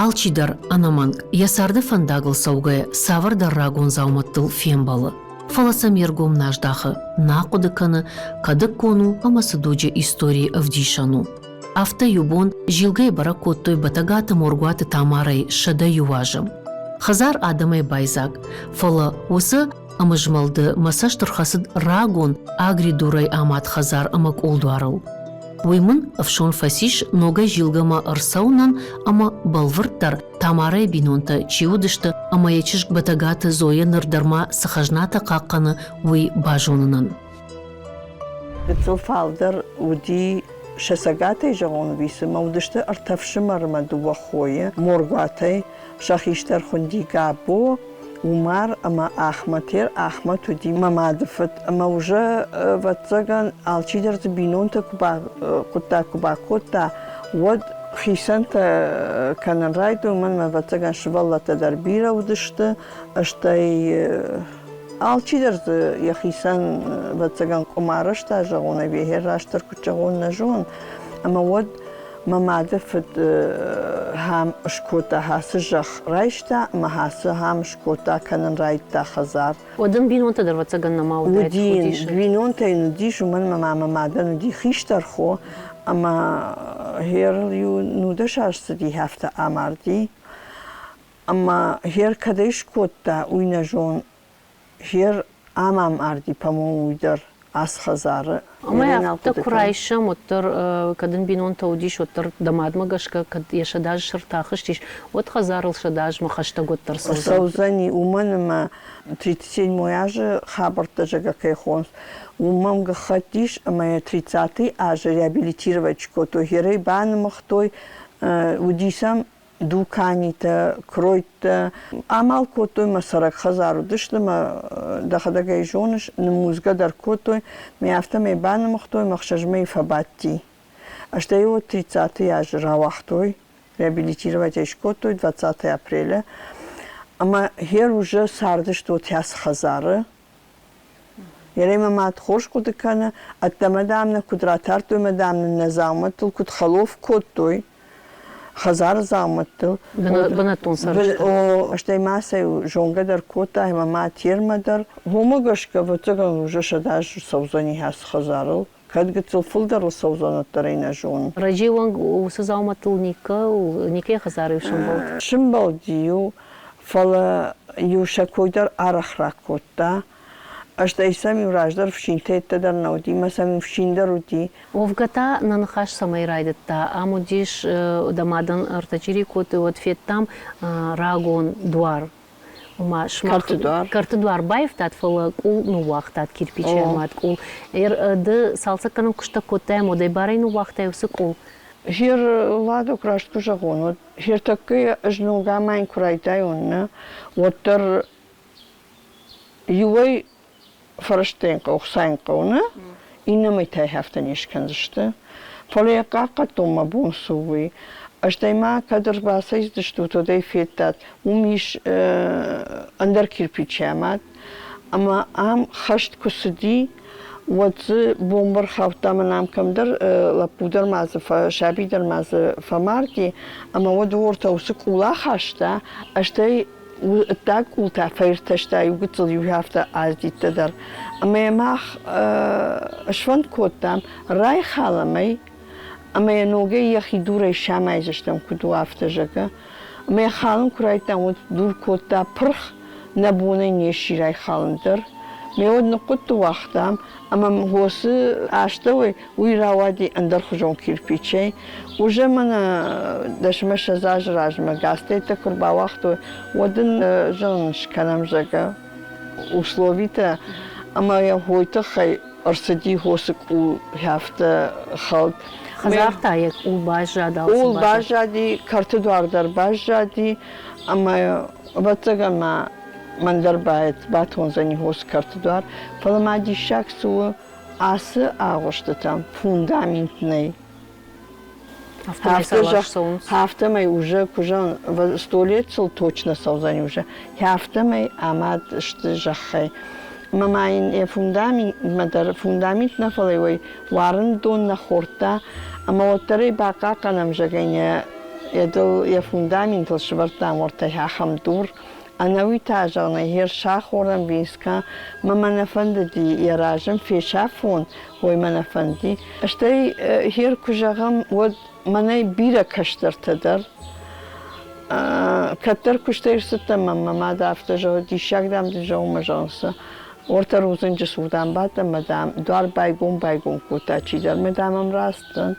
Алчидӕр, ӕнӕмӕнг, йӕ царды фӕндагыл цӕугӕйӕ цавӕрдӕр рагон дзаумӕттыл фембӕлы. Фӕлӕ сӕм йе ргом нӕ здахы, нӕ хъуыды кӕны, кӕдыккон у ӕмӕ цы дуджы историйы ӕвдисӕн у. Афтӕ иу бон Зилгӕйы бӕрӕг кодтой Бӕтӕгаты Моргуаты Тамарӕйы 101 азы. Хӕдзар адӕмӕй байдзаг, фӕлӕ уыцы ӕмызмӕлды мӕ цӕст ӕрхӕцыд рагон агридурӕй амад хӕдзар ӕмӕ къулдуарыл. Уый мын ӕфсон фӕцис ногӕй Зилгӕмӕ ӕрцӕуынӕн ӕмӕ бӕлвырддӕр Тамарӕйы бинонтӕ чи уыдысты ӕмӕ йӕ чызг Бӕтӕгаты Зоя ныр дӕр ма цы хӕзнатӕ хъахъхъӕны, уый базонынӕн. Гыццыл фалдӕр уыди сӕ цӕгатӕй зӕгъон висы мӕ уыдысты ӕртӕ фсымӕры мӕ дыууӕ хойы Моргуатӕй. Сӕ хистӕр хуынди Габо, Умар ӕмӕ Ахмӕтер. Ахмӕт уыди мӕ мады фыд ӕмӕ уже, ӕвӕццӕгӕн, алчидӕр дзы бинонтӕ куы хъуыддаг куы бакодта, уӕд хицӕнтӕ кӕнын райдыдтой, уымӕн ӕмӕ, ӕвӕццӕгӕн, сывӕллӕттӕ дӕр бирӕ уыдысты, стӕй алчидӕр дзы йӕхицӕн, ӕвӕццӕгӕн, къуым арӕзта, зӕгъон, ӕви ӕгӕр растдӕр куыд зӕгъон, нӕ зонын. Ӕмӕ уӕд мӕ мады фыд хӕм скодта, хӕцы зӕхх райста ӕмӕ хӕцы хӕм скодта, кӕнын райдыдта хӕдзар. Уӕд ын бинонтӕ дӕр, ӕвӕццӕгӕн, нӕма уыдаид? Уыди, бинонтӕ йын уыдис, уымӕн ӕмӕ мӕ мадӕн уыди хистӕр хо, ӕмӕ херыл иу 19 азы цыди, афтӕ амарди. Ӕмӕ хер кӕдӕй скодта, уый нӕ зон. Хер ам амарди, по-моему, уый дӕр ацы хӕдзары. Ӕмӕ афтӕ куы райсӕм, уӕддӕр, кӕд ын бинонтӕ уыдис, уӕддӕр дӕ мадмӕ гӕсгӕ, кӕд йӕ 100 азы сӕрты ахызтис, уӕд хӕдзарыл 100 азмӕ хӕстӕг уӕддӕр цӕудзӕн. Цӕудзӕни, уымӕн ӕмӕ 37 азы хабӕрттӕ зӕгъгӕ кӕй хонынц, уым мӕм гӕххӕтт ис ӕмӕ йӕ 30 азы реабилитировать скодтой, херӕй банымыгътой, уыди сӕм дуканитӕ, куыройттӕ. Амал кодтой мӕ цӕрӕг хӕдзар уыдысты мӕ дӕхӕдӕг ӕй зоныс, ныммудзгӕ дӕр кодтой, мӕ афтӕмӕй банымыгътой мӕ 6 мӕйы фӕбадти. Стӕй вот 30-й азы рауагътой, реабилитировать ӕй скодтой 20 апреля. Ӕмӕ хер уже цардысты вот ацы хӕдзары. Йӕ мӕ мад хорз хъуыды кӕны, ӕддӕмӕ, дам, нӕ куыд ратардтой ӕмӕ, дам, нын нӕ дзаумӕттыл куыд хӕлоф кодтой, хӕдзары дзаумӕттыл. Бынӕттон цӕрджытӕ. О, стӕй ма сӕ зонгӕ дӕр кодта ӕмӕ ма термӕ дӕр. Уымӕ гӕсгӕ, ӕвӕццӕгӕн, уже 100 азы цӕудзӕни ацы хӕдзарыл. Кӕд гыццыл фылдӕрыл цӕудзӕн, уӕддӕр ӕй нӕ зонын. Раджы онг уыцы дзаумӕттыл никӕй хӕдзары сӕмбӕлд? Сымбӕлди-иу, фӕлӕ-иу сӕ кой дӕр арӕх ракодта. Стӕй сӕм-иу раздӕр фсинтӕ дӕр нӕ уыди, мӕ сӕм-иу фсин дӕр уыди. Уӕвгӕ та нӕ ныхас цӕмӕй райдыдта? Ам уыдис, дӕ мадӕн ӕртӕ чъири кодтой, уӕд федтам рагон дуар. Ома сымах кӕрты дуар баивтат, фӕлӕ къул ныууагътат, кирпичы амад къул. Ды цалцӕггӕнӕн куыстӕ кодтай ӕмӕ уӕдӕй барӕй ныууагътай уыцы къул? Хер ладок раст куы зӕгъон, уӕд хертӕккӕ ӕз ног амайын куы райдайон, нӕ, уӕддӕр иуӕй фӕрӕзтӕн хъӕуы, хцайын хъӕуы, нӕ, иннӕмӕй та афтӕ не скӕндзысты. Фӕлӕ йӕ хъахъхъӕдтон мӕ бон цы у, уый. Стӕй ма кӕд ӕрбацӕйцыдыстут, уӕд ӕй федтат, уым ис ӕндӕр кирпичы амад. Ӕмӕ ам хӕст куы цыди, уӕд дзы бомбӕ рхаудта мӕнӕ ам кӕмдӕр, лӕппу дӕр ма дзы, саби дӕр ма дзы фӕмарди. Ӕмӕ уӕд уортӕ уыцы къул ахаста, стӕй ӕддаг къултӕ фӕиртӕста иу гыццыл иу афтӕ аздиттӕ дӕр. Ӕмӕ йӕ мах сфӕнд кодтам, райхалӕм ӕй ӕмӕ йӕ ногӕй йӕхи дурӕй самайдзыстӕм, куыд у, афтӕ, зӕгъгӕ. Ӕмӕ йӕ халын куы райдыдтам, уӕд дур кодта пырх, нӕ бонӕй не сси райхалын дӕр. Ме уӕд ныхъхъуытты уагътам, ӕмӕ хосы астӕуӕй уый рауади ӕндӕрхуызон кирпичӕй. Уже мӕнӕ 10-20 азы размӕ газтӕйтӕ куы рбауагътой, уӕд ын зӕгъын скӕнӕм, зӕгъгӕ, условитӕ ӕмӕ йӕ хой тыххӕй ӕрцыди хосы къул афтӕ хӕлд. Хӕдзар та йӕ къул баззад. Къул баззади, кӕрты дуар дӕр баззади, ӕмӕ ӕвӕццӕгӕн ма мӕн дӕр батондзӕни хосы кӕрты дуар. Фӕлӕ ма диссаг цы у, ацы агъуыстытӕм фундамент нӕй. Афтӕмӕй уже куы зӕгъын, 100 лет сыл точно цӕудзӕни уже. Афтӕмӕй амад сты зӕххӕй. Ӕмӕ ма йын йӕ фундаментмӕ дӕр фундамент нӕ, фӕлӕ уый уарын дон нӕ хордта, ӕмӕ уӕддӕр ӕй бахъахъхъӕнӕм, зӕгъгӕ, йӕ Йӕ йӕ фундаментыл сывӕрдтам уӕртӕ ахӕм дур. Ӕнӕуи та, зӕгъын, йе рсахорӕн винска мӕ мӕ нӕ фӕндыди йӕ разӕн фесафон, уой мӕ нӕ фӕнди. Стӕй хер куы зӕгъӕм, уӕд мӕнӕй бирӕ кӕстӕртӕ дӕр. Кӕддӕр куыстӕй ӕрцыдтӕн мӕ мӕ мад афтӕ зӕгъы, диссаг, дам, дын зӕгъын мӕ зӕгъынц. Уӕртӕ рудзынджы цур, дам, бадтӕн мӕ, дам, дуар байгом-байгом кодта чидӕр, мӕ, дам, ӕм рацыдтӕн.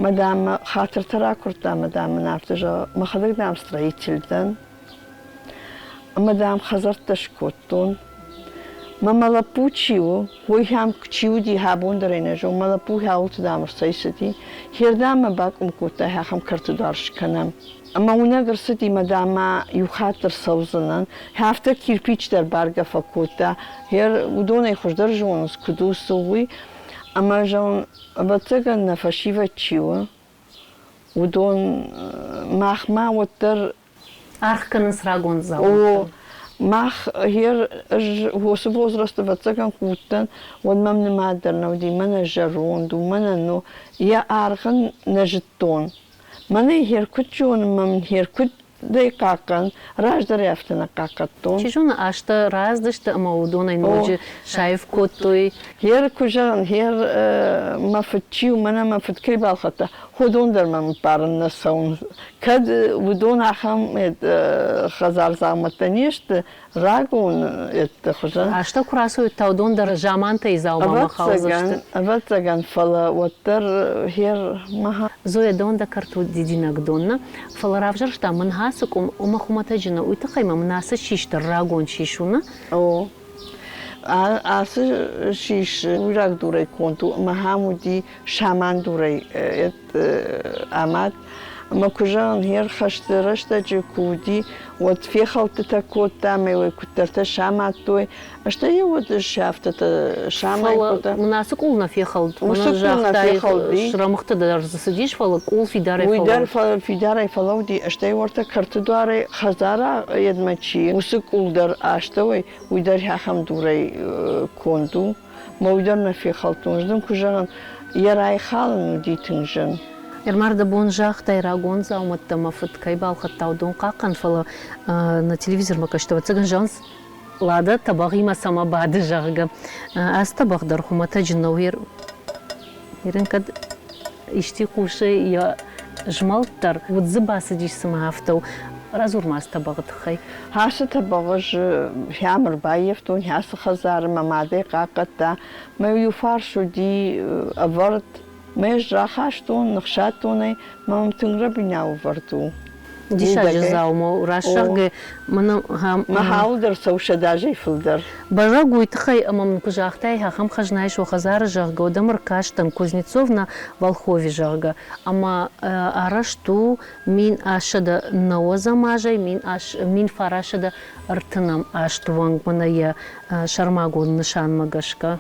Мӕ, дам, мӕ хатыртӕ ракуырдта, мӕ, дам, мын афтӕ зӕгъы, мӕхӕдӕг, дам, строитель дӕн. Ӕмӕ, дам, хӕдзӕрттӕ скодтон. Мӕ мӕ лӕппу чи у, уый хӕм чи уыди, абон дӕр ӕй нӕ зонын, мӕ лӕппу хӕуылты, дам, ӕрцӕйцыди. Хердӕм мӕ бакъуым кодта, ахӕм кӕрты дуар скӕнӕм. Ӕмӕ уынӕг ӕрцыди мӕ, дам, ма иу хатт ӕрцӕудзынӕн. Афтӕ кирпич дӕр бӕргӕ фӕкодта. Гъер уыдонӕй хуыздӕр зонынц, куыд у, цы у, уый. Ӕмӕ, зӕгъын, ӕвӕццӕгӕн, нӕ фӕсивӕд чи у, уыдон махмӕ уӕддӕр Аргъ кӕнынц рагон дзаумӕттӕн. О, мах гъер ӕз уыцы возрасты ӕвӕццӕгӕн куы уыдтӕн, уӕд мӕм нымад дӕр нӕ уыди, мӕнӕ зӕронд у, мӕнӕ ну, йӕ аргъ ын нӕ зыдтон. Мӕнӕ гъер куыд зонын, мӕм гъер куыд дӕй хъахъхъӕн, раздӕр афтӕ нӕ хъахъхъӕдтон. Чи зоны, азтӕ рӕзтысты ӕмӕ уыдонӕй ноджы саив кодтой. Гъер куы зӕгъын, гъер мӕ фыд чи у, мӕнӕ мӕ фыд кӕй балхӕдта, уыдон дӕр мӕм ӕппарын нӕ цӕуынц. Кӕд уыдон ахӕм хӕдзардзаумӕттӕ не сты, рагон хуызӕн. Азтӕ куы рацӕуой, та уыдон дӕр замантӕй дзаумамӕ хаудзысты. Ӕвӕццӕгӕн, фӕлӕ уӕддӕр хер мӕ. Зоя, дон дӕ кӕрт у дидинӕгдон нӕ, фӕлӕ равзӕрста мын ацы къуым, ӕмӕ хуымӕтӕджы нӕ, уый тыххӕй ма мын ацы сис дӕр рагон сис у, нӕ? О, ацы сис уираг дурӕй конд у ӕмӕ ахӕм уыди самандурӕй амад. Ӕмӕ куы зӕгъын, йе рхӕсты рӕстӕджы куы уыди, уӕд фехӕлдтытӕ кодта ӕмӕ йыл куыддӕртӕ самадтой. Стӕй йӕ уӕд сӕфтытӕ самай кодта. Мын ацы къул нӕ фехӕлд. Уыцы къул нӕ фехӕлди. Срӕмыгъты дӕр дзы цыдис, фӕлӕ къул фидарӕй Уый дӕр фидарӕй фӕлӕууыди, стӕй уӕртӕ кӕрты дуарӕй хӕдзары йедмӕ чи, уыцы къул дӕр астӕуӕй, уый дӕр ахӕм дурӕй конд у. Мӕ уый дӕр нӕ фехӕлдтон. Ӕз дын куы зӕгъын, йӕ райхалын уыди тынг зын. Ӕрмӕрды бон загътай, рагон дзаумӕттӕ мӕ фыд кӕй балхӕдта, уыдон хъахъхъӕн, фӕлӕ нӕ телевизормӕ кӕсты, ӕвӕццӕгӕн, зӕгъынц, Лада тӕбӕгъимӕ цӕмӕ бады, зӕгъгӕ. Ацы тӕбӕгъ дӕр хуымӕтӕджы нӕу. Ерын кӕд исти хъусы йӕ змӕлд дӕр, уд дзы бацыдис цыма афтӕ у. Радзур ма ацы тӕбӕгъы тыххӕй. Ацы тӕбӕгъы ӕз хӕм ӕрбаййӕфтон, ацы хӕдзары мӕ мадӕй хъахъхъӕдта. Мӕ иу фарс уыди ӕвӕрд. Мӕ ӕз рахастон, ныхсадтон ӕй, мӕ мӕм тынг рӕбинау ӕвӕрд у. Диссаджы дзаума у, раст зӕгъгӕ, мӕнӕ Мӕ дӕр цӕуы сӕдӕазӕй фылдӕр. Бӕрӕг уый тыххӕй, ӕмӕ мын куы загътай, ахӕм хӕзна ис уӕ хӕдзары, зӕгъгӕ, уӕд ӕм ӕркастӕн Кузнецов на Волхове, зӕгъгӕ, ӕмӕ арӕзт у 1890 азӕй 1930 азты онг мӕнӕ йӕ сӕрмагонд нысанмӕ гӕсгӕ.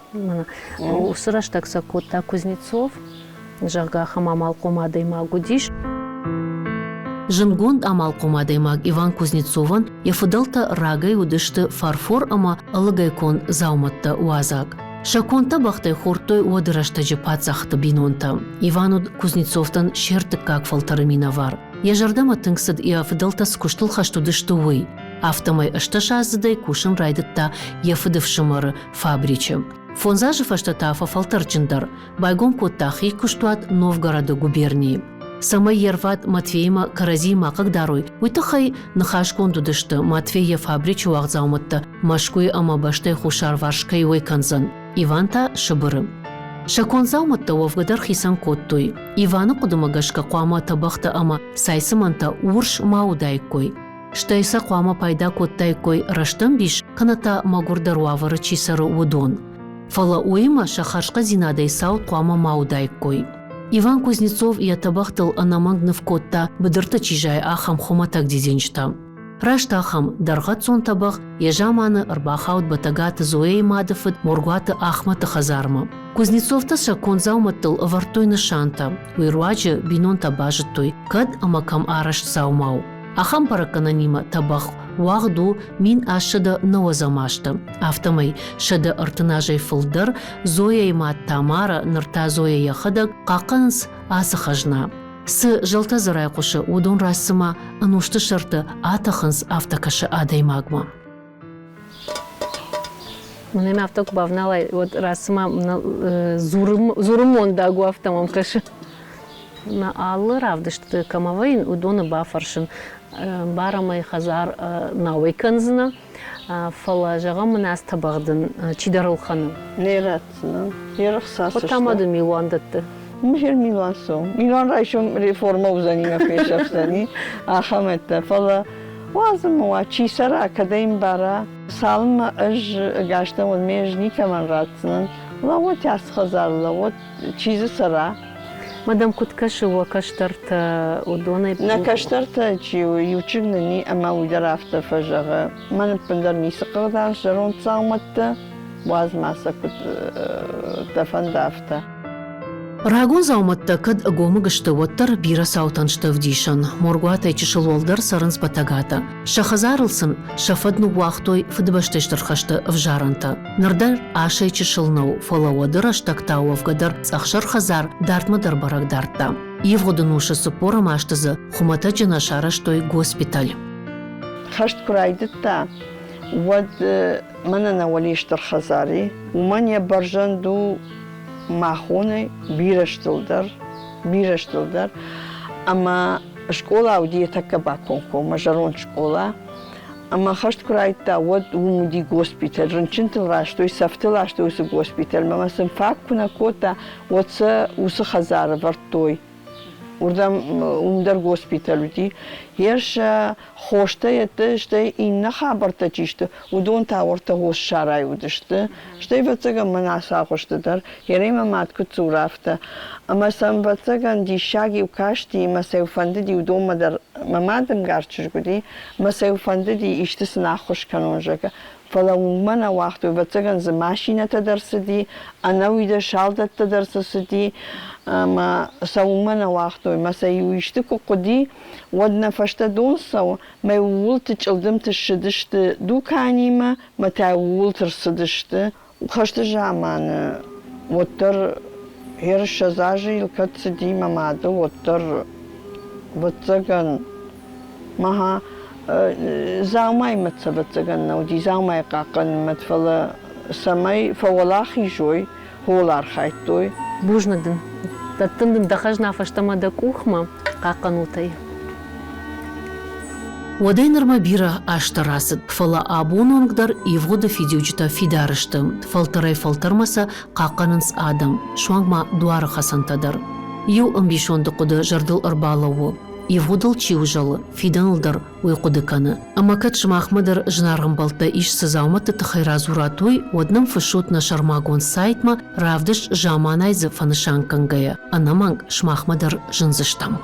Уыцы рӕстӕг сӕ кодта Кузнецов, зӕгъгӕ, ахӕм амалхъом адӕймаг уыдис. Зындгонд амалхъом адӕймаг Иван Кузнецовӕн йӕ фыдӕлтӕ рагӕй уыдысты фарфор ӕмӕ ӕлыгӕй конд дзаумӕттӕ уадзӕг. Сӕ конд тӕбӕгътӕй хордтой уӕды рӕстӕджы паддзахты бинонтӕ. Иван уыд Кузнецовтӕн се ртыккаг фӕлтӕры минӕвар. Йӕ зӕрдӕмӕ тынг цыд, йӕ фыдӕлтӕ цы куыстыл хӕст уыдысты, уый. Афтӕмӕй ӕстӕсаздзыдӕй кусын райдыдта йӕ фыдыфсымӕры фабричы. Фондз азы фӕстӕ та фӕфӕлтӕрджындӕр, байгом кодта хи куыстуат Новгороды губернийы. Цӕмӕй йе рвад Матвеимӕ кӕрӕдзийы ма хъыгдарой, уый тыххӕй ныхасгонд уыдысты, Матвей йӕ фабричы уагъд дзаумӕттӕ Мӕскуыйы ӕмӕ бӕстӕйы хуссарварс кӕй уӕй кӕндзӕн, Иван та Сыбыры. Сӕ конд дзаумӕттӕ уӕвгӕ дӕр хицӕн кодтой. Иваны хъуыдымӕ гӕсгӕ хъуамӕ тӕбӕгътӕ ӕмӕ цайцымӕнтӕ урс ма уыдаиккой. Стӕй сӕ хъуамӕ пайда кодтаиккой рӕстӕмбис кӕнӕ та мӕгуырдӕр уавӕры чи цӕры, уыдон. Фӕлӕ уыимӕ сӕ хӕрзхъӕддзинадӕй цауд хъуамӕ ма уыдаиккой. Иван Кузнецов йӕ тӕбӕгътыл ӕнӕмӕнг ныв кодта, быдырты чи зайы, ахӕм хуымӕтӕг дидинджытӕ. Раст ахӕм дӕргъӕццон тӕбӕгъ йӕ заманы ӕрбахауд Бӕтӕгаты Зояйы мады фыд Моргуаты Ахмӕты хӕдзармӕ. Кузнецовтӕ сӕ конд дзаумӕттыл ӕвӕрдтой нысантӕ. Уый руаджы бинонтӕ базыдтой, кӕд ӕмӕ кӕм арӕзт дзаума у. Ахӕм бӕрӕггӕнӕнимӕ тӕбӕгъ уагъд у 1890 азты. Афтӕмӕй 130 азӕй фылдӕр Зояйы мад Тамара, ныр та Зоя йӕхӕдӕг, хъахъхъӕнынц ацы хӕзна. Цы зӕлтӕ дзы райхъуысы, уыдон раст цыма ӕнусты сӕрты атӕхынц, афтӕ кӕсы адӕймагмӕ. Мӕнӕ афтӕ куы бавналай, уӕд раст цыма дзурынмондаг у, афтӕ мӕм кӕсы. Мӕ алы равдыстыты кӕмӕ вӕййын, уыдоны бафӕрсын, барӕмӕй хӕдзар науӕй кӕндзынӕ, фӕлӕ, зӕгъӕм, мын ацы тӕбӕгъ дын чидӕр ӕлхӕны. Не ратдзынӕн. Йе рхца Уӕд та ма дын милуан дӕтты. Михер милуан цы у? Милуан райсом реформӕ уыдзӕни мӕ фесӕфдзӕни, ахӕмӕттӕ. Фӕлӕ уадзын уа, чи цӕра, кӕд ӕй ӕмбара. Цалынмӕ ӕз ӕгас дӕн, уӕдмӕ ӕз никӕмӕн ратдзынӕн. Лӕууӕд ацы хӕдзары, лӕууӕд, чи дзы цӕра. Мадам, куыд кӕсы уӕ кӕстӕртӕ уыдонӕй? Нӕ кӕстӕртӕ чи у, иу чызг нын и, ӕмӕ уый дӕр афтӕ фӕзӕгъы. Мӕн ӕппындӕр ницы хъыгдарынц зӕронд дзаумӕттӕ, уадз ма сӕ куыд дӕ фӕнда, афтӕ. Рагон дзаумӕттӕ кӕд ӕгомыг сты, уӕддӕр бирӕ цаутӕн сты ӕвдисӕн. Моргуатӕй чысыл уӕлдӕр цӕрынц Бӕтӕгатӕ. Сӕ хӕдзарыл сын сӕ фӕд ныууагътой Фыдыбӕстӕйы Стыр хӕсты ӕвзарӕнтӕ. Ныр дӕр асӕй чысыл нӕу, фӕлӕ уӕды рӕстӕг та уӕвгӕ дӕр цъӕхсӕр хӕдзар дардмӕ дӕр бӕрӕг дардта. Ивгъуыд ӕнусы цыппорӕм азты дзы хуымӕтӕджы нӕ сарӕзтой госпиталь. Хӕст куы райдыдта, уӕд мӕнӕ нӕ уӕле стыр хӕдзар и, уымӕн йӕ бӕрзӕнд у махонӕй бирӕ стылдӕр, бирӕ стылдӕр. Ӕмӕ скъола уыди йӕ тӕккӕ бакомкоммӕ, зӕронд скъола. Ӕмӕ хӕст куы райдыдта, уӕд уым уыди госпиталь. Рынчынтыл ластой, цӕфты ластой уыцы госпитальмӕ. Ӕмӕ сын фаг куы нӕ кодта, уӕд сӕ уыцы хӕдзары вӕрдтой. Уырдӕм уым дӕр госпиталь уыди. Йе сӕ хостӕ йедты, стӕй иннӕ хабӕрттӕ чи сты, уыдон та уӕртӕ Госсарайы уыдысты. Стӕй, ӕвӕццӕгӕн, мӕн ацы агъуысты дӕр. Ерӕй мӕ мад куыд дзуры, афтӕ. Ӕмӕ сӕм, ӕвӕццӕгӕн, диссаг-иу касти, ӕмӕ сӕ-иу фӕндыди уыдонмӕ дӕр. Мӕ мад ӕмгар чызг уыди, ӕмӕ сӕ-иу фӕндыди исты сын ӕххуыс кӕнон, зӕгъгӕ. Фӕлӕ уынгмӕ нӕ уагътой, ӕвӕццӕгӕн дзы машинӕтӕ дӕр цыди, ӕнӕуи дӕр салдӕттӕ дӕр дзы цыди, ӕмӕ сӕ уынгмӕ нӕ уагътой. Мӕ сӕ-иу исты куы хъуыди, уӕд нӕ фӕстӕ дон цӕуы, мӕ ууылты чъылдымты ссыдысты дуканимӕ, мӕ та ууылты рцыдысты. Хӕсты заманы уӕддӕр ӕрыссӕдз азы йыл кӕд цыди мӕ мадыл, уӕддӕр, ӕвӕццӕгӕн, мӕ дзаумайы мӕт ӕвӕццӕгӕн нӕ уыди, дзаумайы хъахъхъӕныны мӕт, фӕлӕ цӕмӕй фӕуӕлахиз уой, ууыл архайдтой. Бузныг дын. Дӕттын дын дӕ хӕзна фӕстӕмӕ дӕ къухмӕ, хъахъхъӕнут ӕй. Уӕдӕй нырмӕ бирӕ азтӕ рацыд, фӕлӕ абон онг дӕр ивгъуыды фидиуджытӕ фидар сты, фӕлтӕрӕй-фӕлтӕрмӕ сӕ хъахъхъӕнынц адӕм, суанг ма дуары хӕцӕнтӕ дӕр. Иу ӕмбисонды хъуыды зӕрдыл ӕрбалӕууы: ивгъуыдыл чи узӕлы, фидӕныл дӕр уый хъуыды кӕны. Ӕмӕ кӕд сымахмӕ дӕр зынаргъ ӕмбӕлттӕ ис цы дзаумӕтты тыххӕй радзурат, уый, уӕд нӕм фыссут нӕ сӕрмагонд сайтмӕ, равдыст заманай дзы фӕнысан кӕнгӕйӕ, ӕнӕмӕнг сымахмӕ дӕр зындзыстӕм.